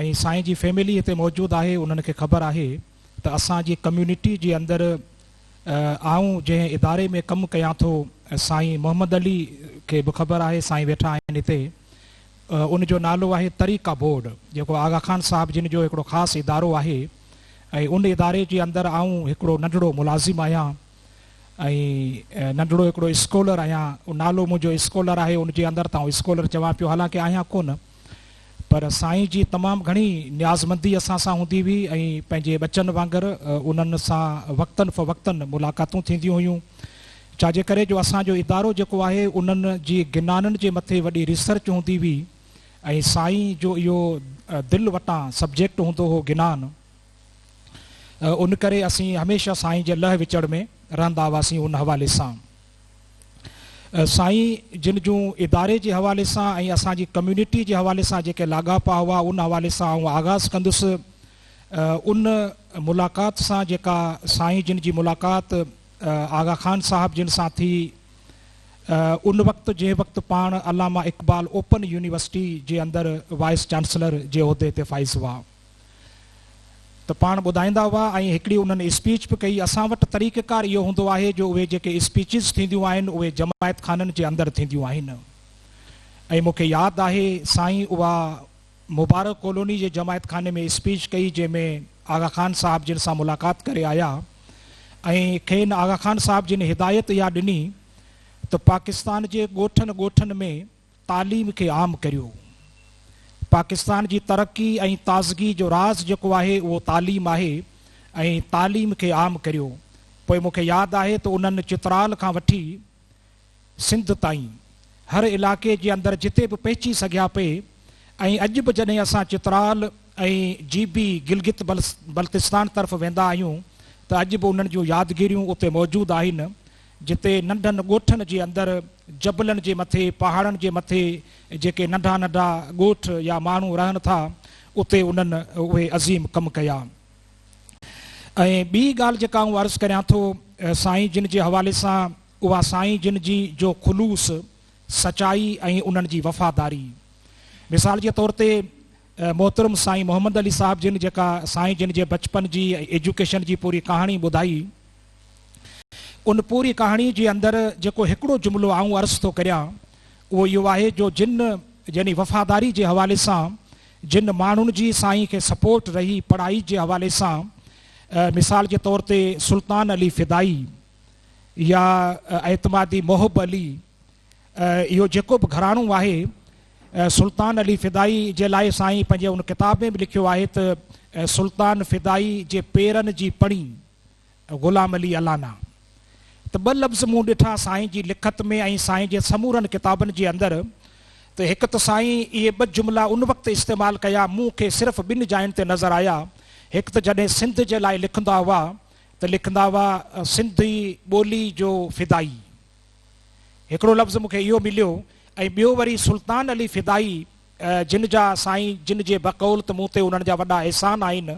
۽ سائين جي فيملي هتي موجود آهي انهن کي خبر آهي ته اسان جي ڪميونٽي جي اندر آئون جنهن اداري ۾ ڪم ڪيان ٿو سائين محمد علي کي به خبر آهي سائين ويٺا آهن هتي ان جو نالو آهي طريقه بورڊ جيڪو آغا خان صاحب جن جو هڪڙو خاص ادارو آهي ۽ ان اداري جي اندر آئون هڪڙو ننڍڙو ملازم آهيان ۽ ننڍڙو هڪڙو اسڪالر آهيان نالو منهنجو اسڪالر آهي ان جي اندر ته آئون اسڪالر چوان پيو حالانڪه آهيان ڪونه پر سائين جي تمام گهڻي نيازمندي اسان سان هوندي هئي ۽ پنهنجي ٻچن وانگر انهن سان وقتن فوقتن ملاقاتون ٿينديون هيون ڇا جي ڪري جو اسان جو ادارو جيڪو آهي انهن جي گنانن جي مٿي وڏي ريسرچ هوندي هئي ۽ سائين جو اهو دل وٽان سبجيڪٽ هوندو هو گنان ان ڪري اسين هميشه سائين جي لهه وچڙ ۾ رهندا هئاسين ان حوالي سان. سائين جن جون اداري جي حوالي سان ۽ اسان جي ڪميونٽي جي حوالي سان جيڪي لاڳاپا هئا ان حوالي سان آئون آغاز ڪندس ان ملاقات سان جيڪا سائين جن جي ملاقات آغا خان صاحب جن سان ٿي ان وقت جنهن وقت پاڻ علامه اقبال اوپن يونيورسٽي جي اندر وائيس چانسلر جي عهدي تي فائز هئا. ته پاڻ ٻڌائيندا هئا ۽ هڪڙي انهن اسپيچ به ڪئي. اسان وٽ طريقيڪار اهو هوندو آهي جو اهي جيڪي اسپيچز ٿينديون آهن اهي جماعت خانن جي اندر ٿينديون آهن ۽ مون کي ياد آهي سائين اها مبارڪ ڪالوني جي جماعت خاني ۾ اسپيچ ڪئي جنهن ۾ آغا خان صاحب جن سان ملاقات ڪري آيا ۽ کين آغا خان صاحب جن هدايت اها ڏني ته پاڪستان جي ڳوٺن ڳوٺن ۾ تعليم کي عام ڪريو. پاڪستان جي ترقي ۽ تازگي جو راز جيڪو آهي اهو تعليم آهي ۽ تعليم کي عام ڪريو. پوء مون کي ياد آهي ته انهن چترال کان وٺي سنڌ تائين هر علائقي جي اندر جتي به پهچي سگهيا پئي ۽ اڄ به جڏهن اسان چترال ۽ جي بي گلگت بلتستان طرف ويندا آهيون ته اڄ به انهن جون يادگيريون اتي موجود آهن جتي ننڍن ڳوٺن جي اندر جبلن جي مٿي پهاڙن جي مٿي جيڪي ننڍا ننڍا ڳوٺ يا ماڻهو رهن ٿا اتي انهن اهي عظيم ڪم ڪيا. ۽ ٻي ڳالهه جيڪا آئون عرض ڪريان ٿو سائين جن جي حوالي سان اها سائين جن جي جو خلوص، سچائي ۽ انهن جي وفاداري. مثال جي طور تي محترم سائين محمد علي صاحب جن جيڪا سائين جن جي بچپن جي ۽ ايجوڪيشن جي پوري ڪهاڻي ٻڌائي ان پوري ڪهاڻي جي اندر جيڪو هڪڙو جملو آئون عرض ٿو ڪريان اهو اهو آهي جو جن يعني وفاداري جي حوالي سان جن ماڻهن جي سائين کي سپورٽ رهي پڙهائي جي حوالي سان مثال جي طور تي سلطان علي فدائي يا اعتمادي محب علي اهو جيڪو به گهراڻو آهي سلطان علي فدائي جي لاء سائين پنهنجي ان ڪتاب ۾ به لکيو آهي ته سلطان فدائي جي پيرن جي پڻي غلام علي الانا ته ٻه لفظ مون ڏٺا سائين جي لکت ۾ ۽ سائين جي سمورن ڪتابن جي اندر ته هڪ ته سائين اهي ٻه جملا ان وقت استعمال ڪيا مون کي صرف ٻن جاين تي نظر آيا هڪ ته جڏهن سنڌ جي لاء لکندا هئا ته لکندا هئا سنڌي ٻولي جو فدائي هڪڙو لفظ مون کي اهو مليو ۽ ٻيو وري سلطان علي فدائي جن جا سائين جن جي بقول ته مون تي انهن جا وڏا احسان آهن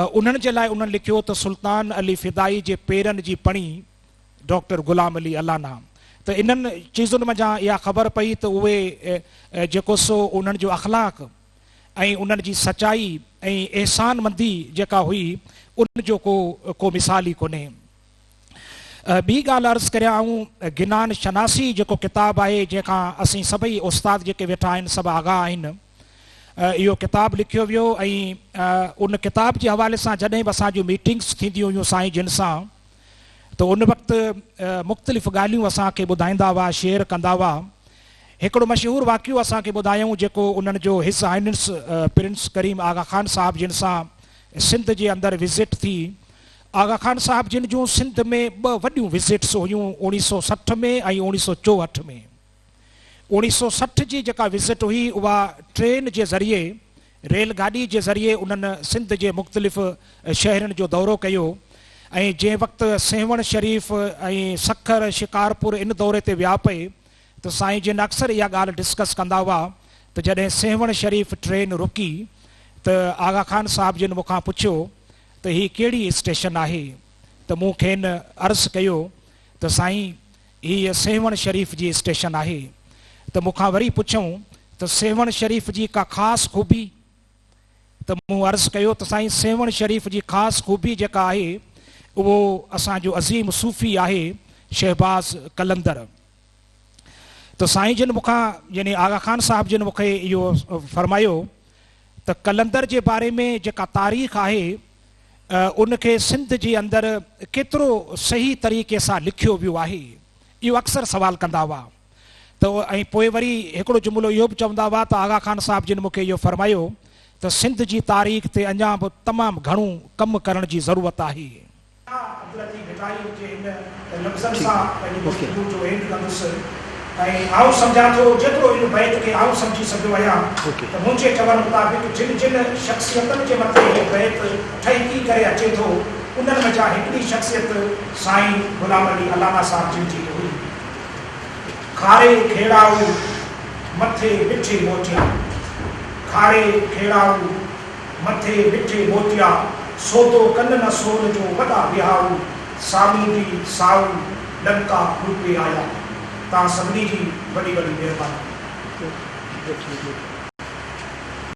انهن جي لاء انهن لکيو ته سلطان علي فدائي جي پيرن جي پڻي ڊاڪٽر غلام علي الانا ته انهن چيزن منجهان اها خبر پئي ته اهي جيڪو سو انهن جو اخلاق ۽ انهن جي سچائي ۽ احسان مندي جيڪا هئي ان جو ڪو ڪو مثال ئي ڪونهي. ٻي ڳالهه عرض ڪريان آئون گنان شناسي جيڪو ڪتاب آهي جنهن کان اسين سڀئي استاد جيڪي ويٺا آهن سڀ آگاهه آهن اهو ڪتاب لکيو ويو ۽ ان ڪتاب جي حوالي سان جڏهن به اسان جون ميٽنگس ٿينديون هيون سائين جن سان ته ان وقت مختلف ڳالهيون اسان کي ٻڌائيندا هئا، شيئر ڪندا هئا. هڪڙو مشهور واقعو اسان کي ٻڌايائون جيڪو انهن جو his Highness prince ڪريم آغا خان صاحب جن سان سنڌ جي اندر وزٽ ٿي. آغا خان صاحب جن جون سنڌ ۾ ٻه وڏيون وزٽس هيون اوڻيهه سؤ 60 ۾ ۽ 1964 ۾. 1960 جي جيڪا وزٽ هئي اها ٽرين جي ذريعي ريل گاڏي جي ذريعي انهن سنڌ جي مختلف شهرن جو دورو ڪيو ۽ جنهن وقت سيوهڻ شريف ۽ سکر شڪارپور ان دوري تي ويا پئي ته سائين جن اڪثر اها ڳالهه ڊسڪس ڪندا هئا ته جڏهن سيوهڻ شريف ٽرين رڪي ته آغا خان صاحب جن مون کان پڇيو ته هي ڪهڙي اسٽيشن آهي ته مون کين عرض ڪيو ته سائين هيء سيوهڻ شريف جي اسٽيشن آهي ته مون کان وري پڇيائون ته سيوهڻ شريف جي ڪا خاص خوبي؟ ته مون عرض ڪيو ته سائين سيوهڻ شريف جي خاص خوبي جيڪا آهي اهو اسان جو عظيم صوفي آهي شهباز قلندر. ته سائين جن مون کان يعني آغا خان صاحب جن مون کي اهو فرمايو ته قلندر جي باري ۾ جيڪا تاريخ آهي ان کي سنڌ جي اندر ڪيترو صحيح طريقي سان لکيو ويو آهي؟ اهو اڪثر سوال ڪندا هئا ته ۽ پوء وري هڪڙو جملو اهو به چوندا هئا ته آغا خان صاحب جن مون کي اهو فرمايو ته سنڌ جي تاريخ تي اڃا به تمام گهڻو ڪم ڪرڻ جي ضرورت آهي. عبداللطيف ڀٽائي جي هن لفظن سان پنهنجي گفتگو جو اينڊ ڪندس ۽ آئون سمجهان ٿو جيترو ان بيت کي آئون سمجهي سگهيو آهيان ته منهنجي چوڻ مطابق جن جن شخصيتن جي مٿي هي بيت ٺهڪي ڪري اچي ٿو انهن منجهان هڪڙي شخصيت سائين غلام علي الانا صاحب جن جي به هئي. کاري کيڙائو مٿي مٺي موٽيا کاري کيڙائو. مٿي مٺي موتيا، سودو ڪن نه سون جو وڏا وهائو، سامونڊي سائو، لنڪا لٽي آيا. توهان سڀني جي وڏي وڏي مهرباني.